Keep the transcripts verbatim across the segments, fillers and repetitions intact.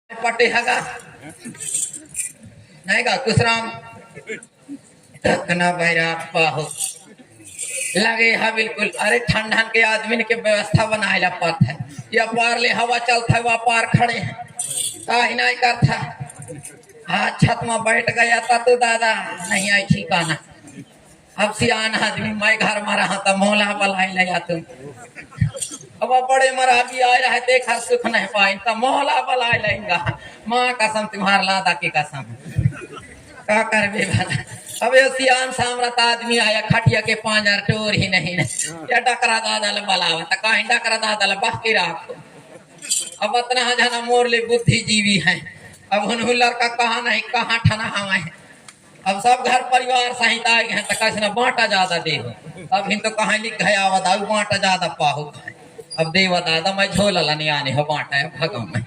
पटे हगा। नहीं गा कुसराम। तकना बैरा पाहो लगे हा बिल्कुल। अरे ठंडन के आदमी के व्यवस्था बनाए ला पड़त है। या पार ले हवा चलत है, वा पार खड़े है, काहे नहीं करत है। हाँ, छत में बैठ गया था तो दादा नहीं आई ठिकाना। अब सियान आदमी मैं घर में रहा तो मोला बलाए ले जा तुम। अब बड़े मरा भी आए रहे, देख हर सुख नहीं पाए तो मोला बलाए लेंगा। माँ कसम, तुम्हार लादा की कसम। का करबे भला? अब ये सियान सामरत आदमी आया, खटिया के पांजर टोर ही नहीं ना। या डकरा दादा ले बलावा, त काहे डकरा दादा ले बह के राखो। अब अतना जना मोर ले बुद्धिजीवी है, अब उन्हों लड़का कहाँ नहीं, कहाँ ठना हवा है। अब सब घर परिवार सहित आए हैं, त कैसे ना बांटा ज्यादा दे हो। अब हिन तो कहाँ लिख गया, आवत आऊ बांटा ज्यादा पाहो। अब देवा दादा, मैं झोला लने आने हो, बांटा है भगव में।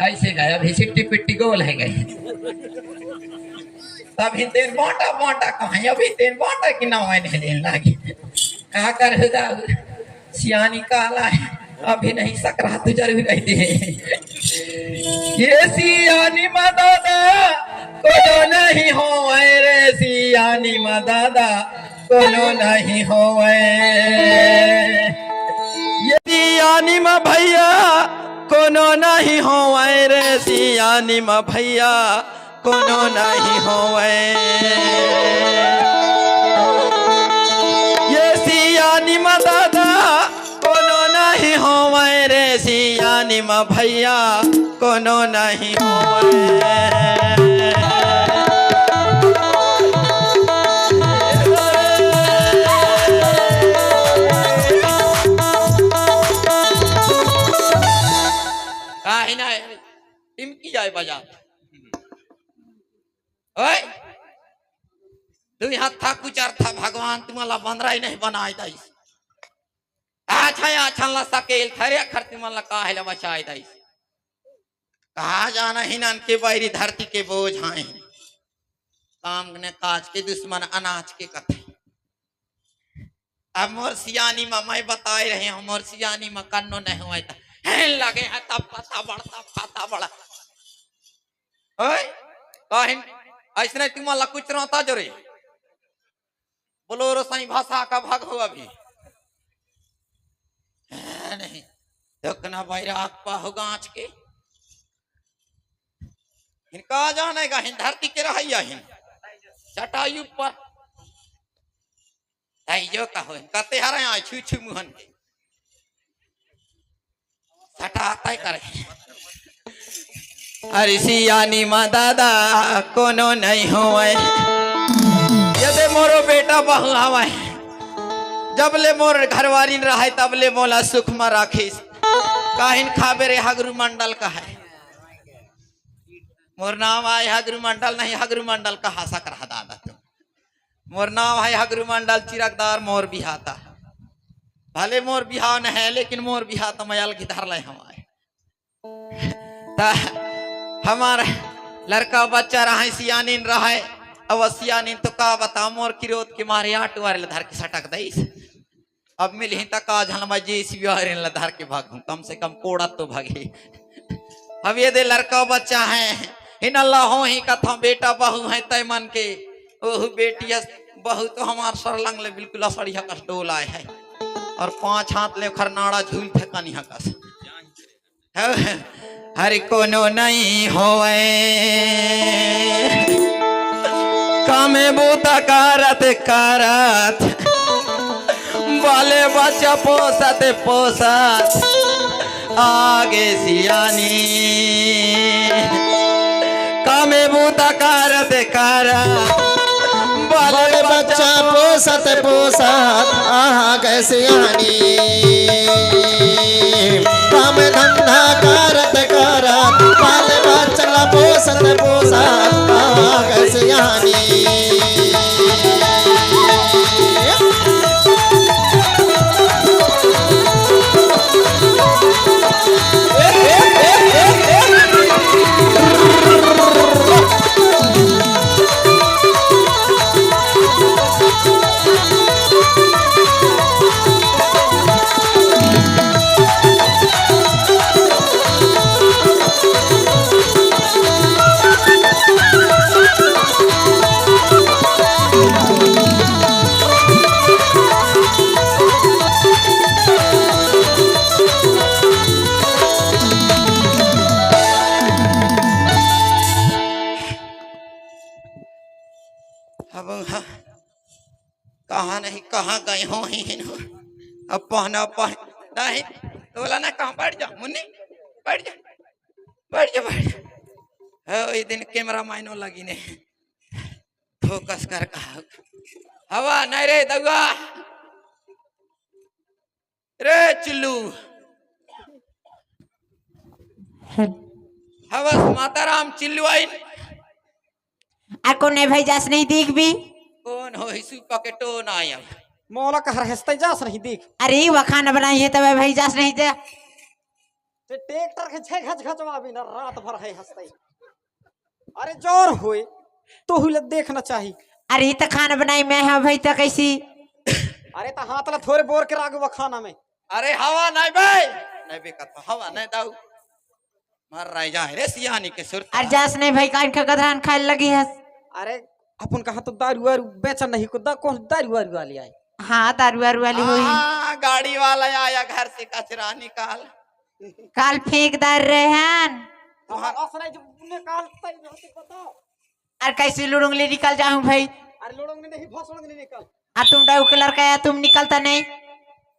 ऐसे गए, अभी सिट्टी पिट्टी गोल है गए। तब ही तेन बांटा, बांटा कहाँ, अभी तेन बांटा कि ना मैंने लेन लागी। का कर हो जाऊ? सियानी काला है, अभी नहीं सकरा तो जरूर रहते हैं। ये सियानी मा दादा, कोनो नहीं होवै रे सियानी मा दादा, कोनो नहीं होवै। ये सियानी मा भैया, कोनो नहीं होवै रे सियानी मा भैया, कोनो नहीं होवै। ये सियानी मा दादा, कोनो नहीं होवै रे सियानी मा भैया, कोनो नहीं होवै। काहे ना टिमकी जाए बजा। ओए, तू यहाँ था कुछ अर्थ था, भगवान तुम्हाला बंदरा ही नहीं बनाए दाई। अच्छा, अच्छा ला सकेल थरे अखर तुमन ला काहे ला बचाए दाई। कहा जाना ही नन के बैरी धरती के बोझ आए। काम ने काज के दुश्मन अनाज के कथे। अब मोर सियानी मा मैं बताए रहे हूँ, मोर सियानी मा कन्नो नहीं हुआ था। हैं लगे हैं तब पता बड़, तब पता बड़ा। ओए, काहिन ऐसने तुमन ला कुछ रहता जो रे। बोलो रो साईं भाषा का भाग हो अभी। हैं, नहीं। देखना बैराग पाहो गांच के। हिनका जाने का हिन धरती के रहैया हिन। चटाई ऊपर। ताई जो कहो, हिन कते हरे आए छू छू मुहन के। सटा तय करे। अरे सियानी मा दादा कोनो नहीं होवै। यदे मोरो बेटा बहू हवै, जब ले मोर घरवारी न रहै, तब ले मोला सुख मा राखिस। काहिन खाबे रे हगरू मंडल कहै। मोर नाम आय हगरू मंडल नहीं, हगरू मंडल कहा सकरा दादा तुम। मोर नाम है हगरू मंडल चिरकदार मोर बिहाता। भले मोर बिहाव न है, लेकिन मोर बिहाव तो मैं अलग ही धर ले हमारे। ता हमार लड़का बच्चा रहै, सियानिन रहै, अब सियानिन तो का बता, मोर किरोध के मारे आटो वाले धर के सटक दईस। अब मिलही त का झन मैं जेसीबी वाले ला धर के भागहूं, कम से कम कोड़त तो भागे। अब ये दे लड़का बच्चा है, हिन अल्लाह हो ही कथा बेटा बहू है तय मन के, ओहू बेटी अस, बहू तो हमार सरलंग ले बिल्कुल असड़िया कस डोलाए है, और पांच हाथ ले खरनाड़ा झूल थे कनिहा कस। हरि कोनो नहीं होवै। काम बूता करत करत, बाले बच्चा पोसत पोसत, आगे सियानी। काम बूता करत करत, बाले बच्चा पोसत पोसत, आगे सियानी। काम धंधा करत करत, बाल बच्चा पोसत पोसत, आगे सियानी। कहाँ नहीं, कहाँ गए हो ही नु? अब पहना पहन नहीं, तोला ना कहाँ, बैठ जा मुन्नी, बैठ जा, बैठ जा, बैठ जा। हो, ये दिन कैमरा माइनो लगी ने, फोकस कर कहा। हवा नहीं रे दउआ, रे चिल्लू। हवस माता राम चिल्लू आइन। आ कोन ए भाई, जास नहीं दिखबे? कोन हो हिसू पकेटो ना आया? मोला कहर हंसते जास नहीं दिख। अरे, वो खाना बनाई है तब भाई जास नहीं दे। ते ट्रैक्टर के छे घच घचवा भी ना, रात भर है हंसते। अरे जोर होए, तो हुले देखना चाही। अरे, ई त खाना बनाई मैं, हाँ भाई, त कैसी? अरे, त हाथ ला थोरे बोर के राख वो खाना में। अरे, हवा नहीं बे, नहीं बे, कत हवा नहीं दाऊ। मर रह जा रे सियानी के सुरता। अरे, जास नहीं भाई, कान के गधरान खाए लगी है। अरे, अपन कहा तो दारू वारू बेचा नहीं को, दा-, कौन दारू वारू वाली आई? हाँ, दारू वारू वाली हुई। हाँ, गाड़ी वाला आया, घर से कचरा निकाल। काल फेंक दार रहे हैं। तुम्हारा असर है जो निकालता ही नहीं, बताओ। अरे, कैसे लुड़ुंगली निकल जाऊं भाई? अरे, लुड़ुंगली नहीं, भसुड़ुंगली निकल। आ तुम दाऊ के लड़का या तुम निकलता नहीं?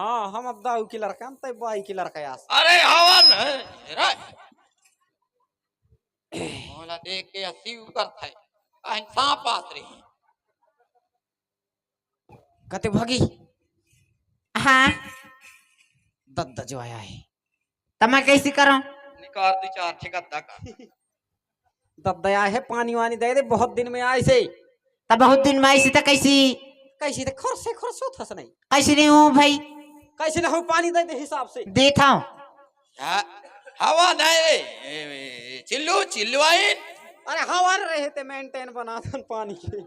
हाँ, हम अब दाऊ के लड़का, हम तय बाई के लड़का यास। अरे हवन है रे। मोला देख के हंसी उकरत है। काहे सांप आत रही। कते भागी? हाँ। दद्दा जो आया है। त मैं कैसे करूं? निकाल दो चार ठे गद्दा का। दद्दा आए है, पानी वानी दे दे, बहुत दिन में आए से। त बहुत दिन में आए से त कैसी? कैसी त खरसे खरसो थस नहीं। कैसे नहीं हूँ भाई? कैसे नहीं हूँ, पानी दे दे हिसाब से। देता हूँ। हा-, हवा नहीं रे। ए, ए, चिल्लू, चिल्लू आइन। अरे हवा रहे ते मेंटेन बना थन पानी के।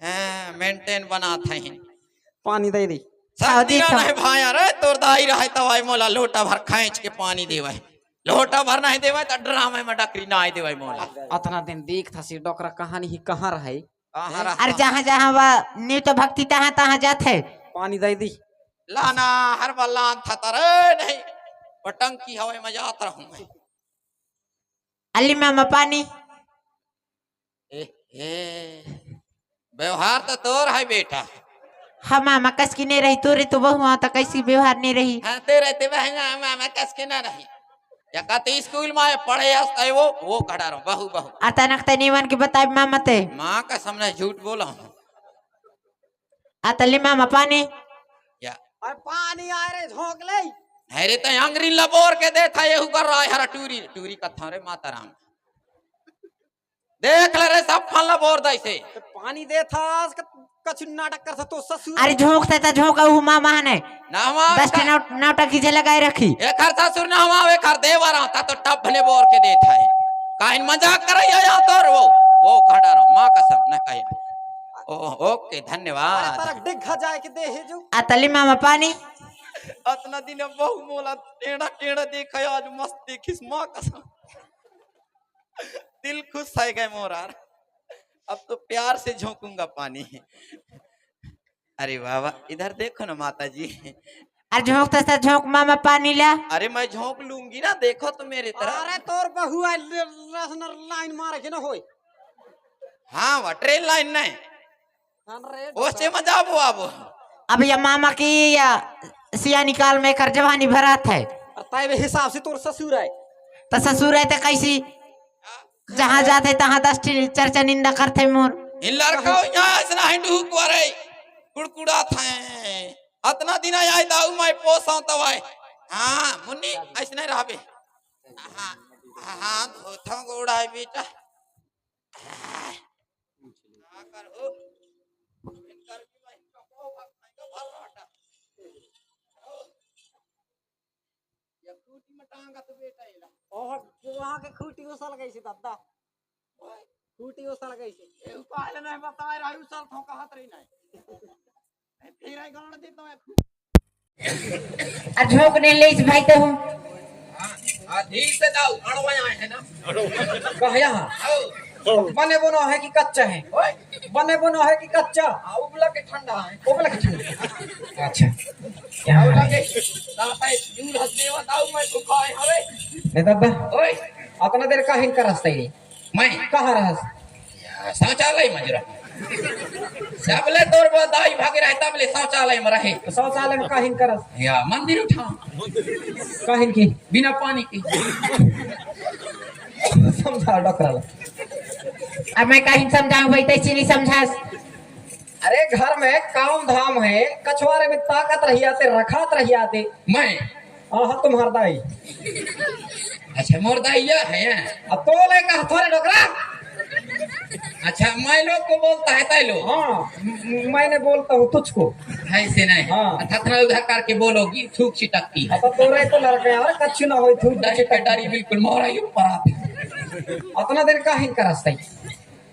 हाँ, मेंटेन बना था ही। पानी दे दी। आओ, सर्दी ना देता। नहीं भाई, अरे तोर दाई रहे तब आई मोला लोटा भर खींच के पानी देवे। लोटा भर नहीं देवे त ड्रामे में डकरी ना आई देवे मोला। अतना दिन देख था सी डोकरा कहाँ नहीं, कहाँ रहे? कहाँ हैं? रहा? अरे जहाँ जहाँ वा न्यू तो भक्ति तहाँ तहाँ जात है। पानी दे दी। लाना हर बल्ला था तरे नहीं। वो टंकी हवा में जात रहूं मैं। अली मामा पानी। ए, ए, व्यवहार तो तोर है बेटा। हाँ मामा, कस की नहीं रही, तोरे तो बहुआ तो कैसी व्यवहार नहीं रही। हाँ, तेरे ते बहना मामा कस के ना रही। या कहते स्कूल में आए पढ़े हस, आए वो, वो खड़ा रहो, बहू, बहू। अचानक ते नीवन के बताए मामा ते। माँ कसम नहीं झूठ बोला हूँ। अतली मामा पानी। या। अरे पानी आ रे, झोंक ले। अरे तो अंगरी लबोर के दे था, ये कर रहा है हरा टूरी, टूरी कथा रे माता राम। देख ले रे, सब फल ला बोर दाई से। तो पानी दे था, आज का कछु नाटक कर था तो ससुर। अरे झोंक से तो झोंक, अहू माँ महाने। ना हमार दस का- टे नौ-, नौटंकी जे लगाए रखी। एकर ससुर ना हमार, एकर देवर आता तो टप ने बोर के देत है। काहिन मजाक करैया या तोर वो, वो खड़ा रहो, माँ कसम न कहे। ओ, ओके, धन्यवाद। अरे तरक डिग्घा जाए के दे है जो। अतली मामा पानी। अतना दिन अब बहु मोला टेढ़ा टेढ़ा देखा, आज मस्त देखिस माँ कसम। दिल खुश है गए मोरार। अब तो प्यार से झोंकूंगा पानी। अरे बाबा, इधर देखो ना माता जी। अरे झोंक तो से झोंक मामा पानी ला। अरे मैं झोंक लूंगी ना, देखो तो मेरे तरफ। अरे तोर बहुआ ल-, रसनर लाइन मारे के ना होई। हाँ, वा ट्रेन लाइन नहीं। अरे ओसे मजा आबो आबो। अब या मामा की या सियानी काल में कर जवानी भरात है। अरे ताई बे हिसाब से तोर ससुर है। तो ससुर है तो कैसी? जहाँ जाते तहाँ दस ठी चर्चा निंदा करते मोर। इन लड़का यहाँ ऐसा हिंदू कुआरे कुड़कुड़ा था। अतना दिन आए दाऊ मैं पोसा तब आए। हाँ, मुन्नी, ऐसने रहबे। हाँ, हाँ, धोता गोड़ा है बेटा। हाँ, का करहु? इनकर भी मैं कपड़ो भर, मैं तो भर रहा था। या खूंटी में टांगत बेटा एला। ओह, वहाँ के खूंटी उसल गई से दादा। ओए। खूंटी उसल गई से। ए, उ काहे नहीं बताए रही, उसल थो कहत रही नहीं। ए, फिर आई गाड़ देता हूँ। आ झोंक नहीं ले इस भाई तो हूँ। हाँ, हाँ, धीरे से जाओ, अड़वा आए हैं ना। कह यहाँ। आओ। बने बनो है कि कच्चा है? ओए। बने बनो है कि कच्चा? हाँ, उबला के ठंडा है। उबला के ठंडा। अच्छा। यहाँ उबला के, दाता है, जून हंस देवा, दाऊ मैं भूखा है, अरे। नहीं दादा। ओए। अतना देर काहिन का रास्ता ही नहीं। मैं? कहाँ रहस? या, शौचालय में जरा। जब ले तोर बा दाई भागे रहे, तब ले शौचालय में रहे। तो शौचालय में काहिन करस? या मंदिर उठा। काहिन की? बिना पानी की। समझा डॉक्टर ला। अब मैं काहिन समझाऊं भाई, तैं चीनी समझास। अरे घर में काम धाम है, कछवारे में ताकत रही आते, रखात रही आते। मैं? हाँ, हाँ, तुम्हार दाई। अच्छा, मोर दाई यह है। अब तो ले कहा थोरे डोकरा। अच्छा, मैं लोग को बोलता है तै लोग। हाँ, म-, मैंने बोलता हूँ तुझको। ऐसे नहीं। हाँ। थथना उधर करके बोलोगी, थूक छिटकती है। अब तो रे तो लड़के यार, कच्ची ना होई थूक दाढ़ी पे छिटक। दाढ़ी बिल्कुल मोहरा ही ऊपर आते। अतना दिन काहिन करस तै?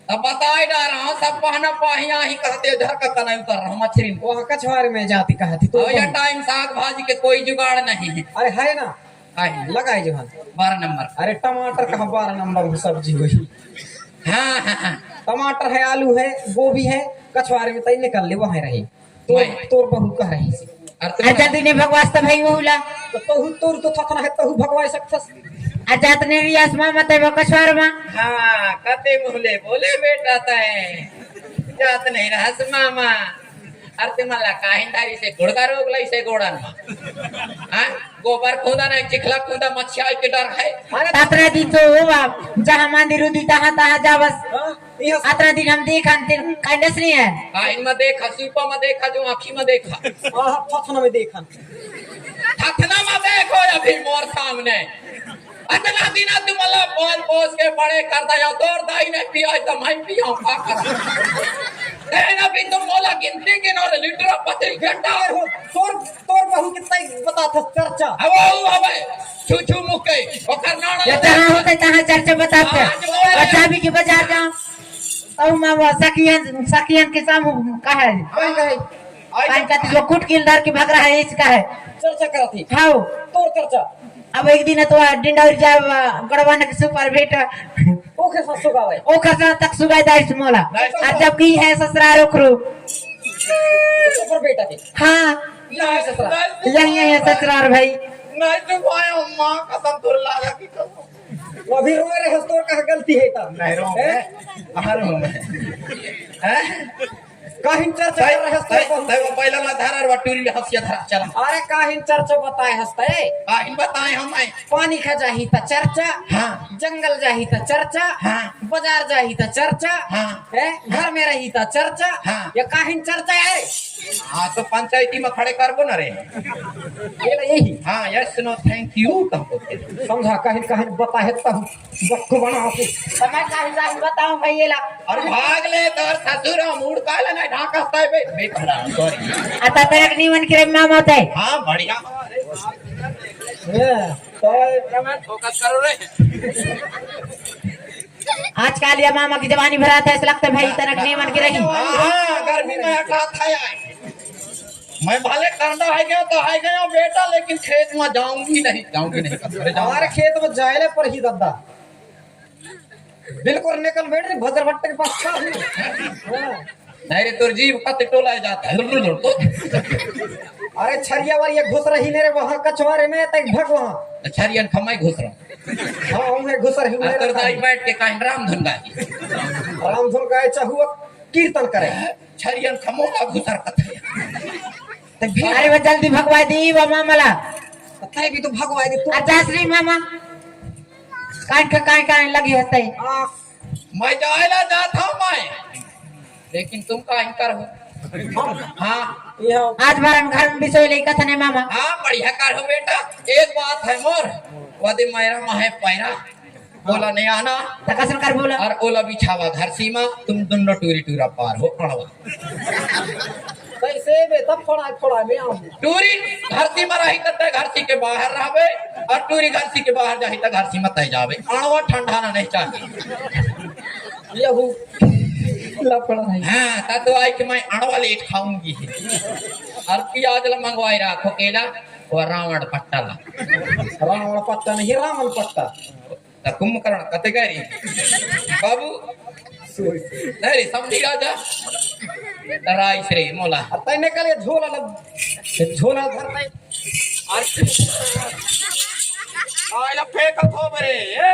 अब बताए जा रहा हूँ, सब पहना पाहिया ही कहते, झर का कनाई उतर रहा हूँ, मछली में। वह कछवारे में जाती कहती तो और ये वही। टाइम साग भाजी के कोई जुगाड़ नहीं है। अरे है ना, है। लगाए जो है। बारह नंबर। अरे टमाटर कहाँ बारह नंबर में सब्जी हुई? हाँ, हाँ, हाँ। टमाटर है, आलू है, गोभी है, कछवारे में तई निकल ले, वहाँ रही। तोर, मैं। तोर बहू कह रही थी। अरे तो अच्छा, दिने भगवास त भाई वहू ला। तो तहू, तोर तो थथना है, तहू भगवाई सकथस। अच्छा, तने रियास मामा तै वो कछवार मा। हाँ, कते मुहले बोले बेटा तै। जात नहीं रहस मामा। अरे ते मला काहिन दारी से गुड़गा रोग लई से गोड़न मा। हाँ, गोबर कूदा नहीं, चिखला कूदा, मच्छिया के डर है। अरे ततरा दिन तो हो बाप, जहाँ मंदिर उदी तहाँ, तहाँ जावस। हाँ। इहाँ से अतरा दिन हम देखन तेन काइंडस नहीं है। काइन में देखा, सूपा में देखा, जो आँखी में देखा। हाँ, हाँ, थथना में देखा। थथना में देखो अभी मोर सामने। अतना दिन तुम मला पाल पोस के बड़े करता जाओ, तोर दाई ने पिया तो मैं पिया का कर। तेन अभी तुम मोला गिनती गिनो रे लीटर पति घंटा। तोर, तोर तोर बहू कितना ही बताथस चर्चा। अब वो, अब छू छू मुके, ओकर नाना ये लगे। तहाँ होते तहाँ चर्चा बताते। हाँ, जो और चाबी के बाजार जाओ। अउ माँ, वो सखियन, सखियन के सामू का है? कौन कहे? कान का जो कुट किल धर के भग रहा है, इसका है। चर्चा करत ही। हाँ। तोर चर्चा। अब एक दिन तो डिंडौर जा, गड़वान के सुपर बेटा। ओके ससुर गावे। ओकर साथ तक सुगाई दाई से मोला। नहीं, और जब की है ससुराल ओकरो। सुपर बेटा के। हाँ। यहाँ है ससुराल। यही है ससुराल भाई। नहीं तो भाई, माँ कसम तोर लाला की कसम। वो अभी रोए रहे, तोर का गलती है तब। नहीं रो हैं? मैं। कहाँ रो मैं? हैं? काहिन चर्चा सही, कर रहे सही, तोर बहू। सही, वो पहला ना धारा और टूरी में हंसिया धारा, चला। अरे काहिन चर्चा बताए हंसते? काहिन बताए हम आए। पानी खा जाही त चर्चा, हाँ। जंगल जाही त चर्चा, हाँ। बाजार जाही त चर्चा, हाँ। हैं? घर में रही त चर्चा, हाँ। ये काहिन चर्चा है? हाँ, तो पंचायती में खड़े करबो ना रे। ये ले यही। हाँ, yes, no, thank you, तुमको। समझा, काहिन, काहिन बताए तब। बक्को बना के। समय काहे जाहि बताओ भैया ला। और भाग ले तोर ससुर मूड काला नहीं ढाकस तै बे। बे पड़ा, sorry। आता तरक नीमन के मामा तै। हाँ, बढ़िया। ये, तो फोकस करो रे। आजकल ये मामा की जवानी भरा था, ऐसा लगता है भाई तरक नीमन की रही। हाँ, गर्मी में हटा था यार। मैं भले ठंडा है गया तो है गया बेटा, लेकिन खेत में जाऊंगी नहीं, जाऊंगी नहीं, कसम से जाऊंगी। हमारे खेत में जाए ले पर ही दद्दा। बिल्कुल निकल बैठ रही भजर भट्टे के पास का भी। हाँ। नहीं रे, तोर जीभ कत टोला जाता है। अरे छरिया वाली ये घुस रही ने रे वहाँ कछवारे में, तक भग वहाँ। तो छरियन खमाई घुस रहा। हाँ, उन्हें घुस रही हाँ, मेरे तोर दाई साथ। बैठ के काहे राम धुन गाई। राम धुन गाए चाहुआ कीर्तन करे। छरियन खमोला घुसर कथे। ते भी अरे वो जल्दी भगवाई दी वो मामला। तै भी तो भगवाई दे तू। आ जास नहीं मामा। कान का कान कान लगी हंसते। हाँ। मैं जायला जात हूँ मैं। लेकिन तुम काहे कर हो? हाँ। ये हो। आज बार हम घर में बिसोई ले कथने मामा। हाँ, बढ़िया कर हो बेटा। एक बात है मोर, वदे मेरा माहे पैरा। बोला नहीं आना। त कसन कर बोला? और ओला बिछावा घर सीमा, तुम दोनों टूरी टूरा पार हो, अड़वा। कैसे बे, तब फोड़ा, फोड़ा में आऊं। टूरी घर सीमा रही त तै घर सी के बाहर रहबे, और टूरी घर सी के बाहर जाही त घर सीमा तै जाबे। अड़वा ठंडा ना नहीं चाहिए। यहू लफड़ा है। हाँ, तब तो आई कि मैं अड़वा लेट खाऊंगी। और प्याज ला मंगवाई रखो केला, और रावण पट्टा ला। रावण पट्टा नहीं, रावण पट्टा। त कुंभकर्ण कते गए रे? बाबू, नहीं रे, समझी राजा। त राइस रे, मोला। आ तैने कल ये झोला लग, ये झोला धर तै। और आइला फेंकत हो बरे, ए?